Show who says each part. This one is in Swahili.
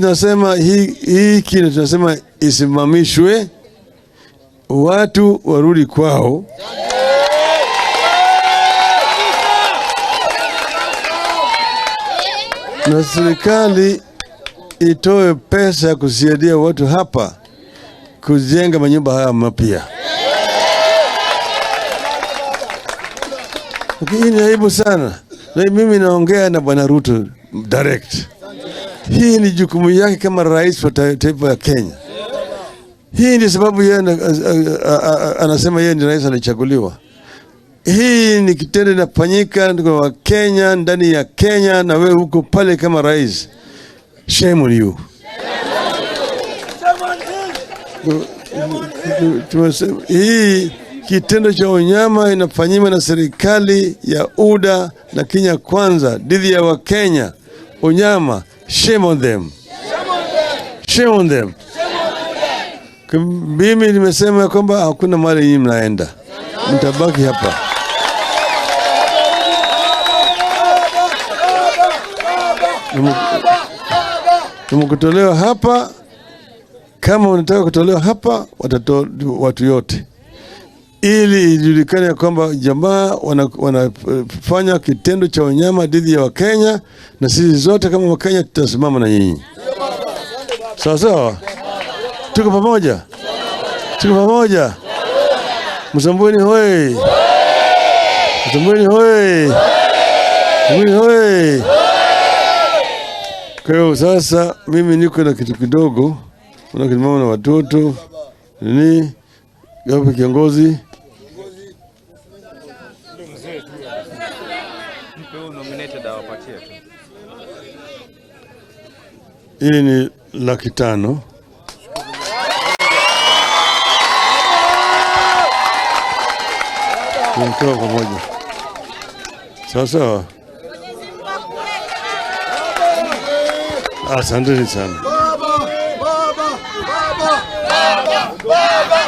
Speaker 1: tunasema hii kitu tunasema isimamishwe, watu warudi kwao. Na serikali itoe pesa ya kusaidia watu hapa kujenga manyumba haya mapya. Hii ni aibu sana. Na mimi naongea na Bwana Ruto direct. Hii ni jukumu yake kama rais wa taifa ya Kenya. Hii ni sababu yeye anasema yeye ni rais alichaguliwa. Hii ni kitendo inafanyika kwa Kenya, ndani ya Kenya, na wewe huko pale kama rais. Shame on you. Hii kitendo cha unyama inafanywa na serikali ya UDA na Kenya Kwanza dhidi ya Wakenya. Unyama, shame on them. Shame on them. Mimi nimesema kwamba hakuna mahali nyinyi mnaenda. Mtabaki hapa. Tumekutolewa hapa. Kama unataka kutolewa hapa, watatoa watu yote. Ili ijulikane kwamba jamaa wanafanya kitendo cha unyama dhidi ya Wakenya, na sisi zote kama Wakenya tutasimama na nyinyi. Sawa sawa? Tuko pamoja? Tuko pamoja? Msambweni hoi! Msambweni hoi! Msambweni hoi! Kwa hiyo sasa mimi niko na kitu kidogo, kuna mama na watoto. Nini? Gapi kiongozi? Hii ni 500,000. Tunatoa pamoja. Sawa sawa. Asanteni sana.
Speaker 2: Baba, baba, baba, baba, baba.